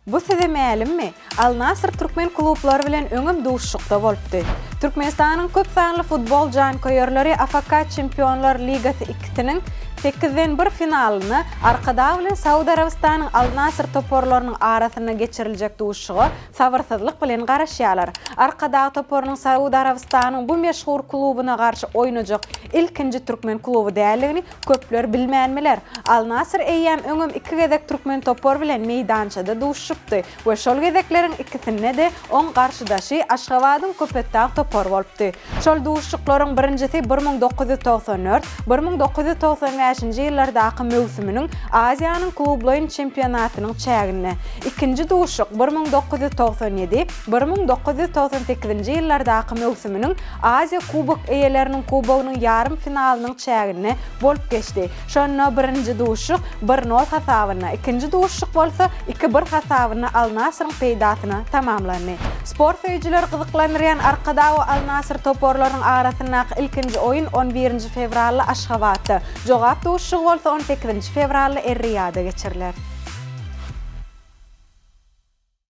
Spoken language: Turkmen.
Bu size mälimmi? Al-Nasr türkmen klublary bilen öňem duşuşykda bolupdy. Türkmenistanyň köp sanly futbol janköýerleri AFK Çempionlar Ligasy ikisiniň sekizden bir finalynda Arkadag bilen Saud Arabystanyň Al-Nasr toparlarynyň arasynda geçiriljek duşuşyga sabyrsyzlyk bilen garaşýarlar. Arkadag toparynyň Saud Arabystanyň bu meşhur klubuna garşy oýnajak ilkinji türkmen kluby däldigini Köpler bilmän biler. Al-Nasr eýýäm öňem iki gezek türkmen topary bilen meýdançada duşuşypdy we şol gezekleriň ikisinde-de oň garşydaşy Aşgabadyň Köpetdag topary bolupdy. Şol duşuşyklaryň birinjisi 1994, 1995-nji ýyllardaky möwsüminiň Aziýanyň klublaýyn çempionatynyň çäginde, ikinji duşuşyk 1997, 1998-nji ýyllardaky möwsüminiň Aziýa Kubok eýeleriniň kubogynyň ýarym finalynyň çäginde bolup geçdi. Şonda birinji duşuşyk bir nol hasabynda, ikinji duşuşyk bolsa iki bir hasabynda Al-Nasryň peýdasyna tamamlandy. Sport söýüjileri gyzyklandyrýan Arkadag we Al-Nasr toparlarynyň arasyndaky ilkinji oýun on birinji fewralda Aşgabatda, jogap duşuşygy bolsa on sekizinji fewralda Er-Riýada geçiriler.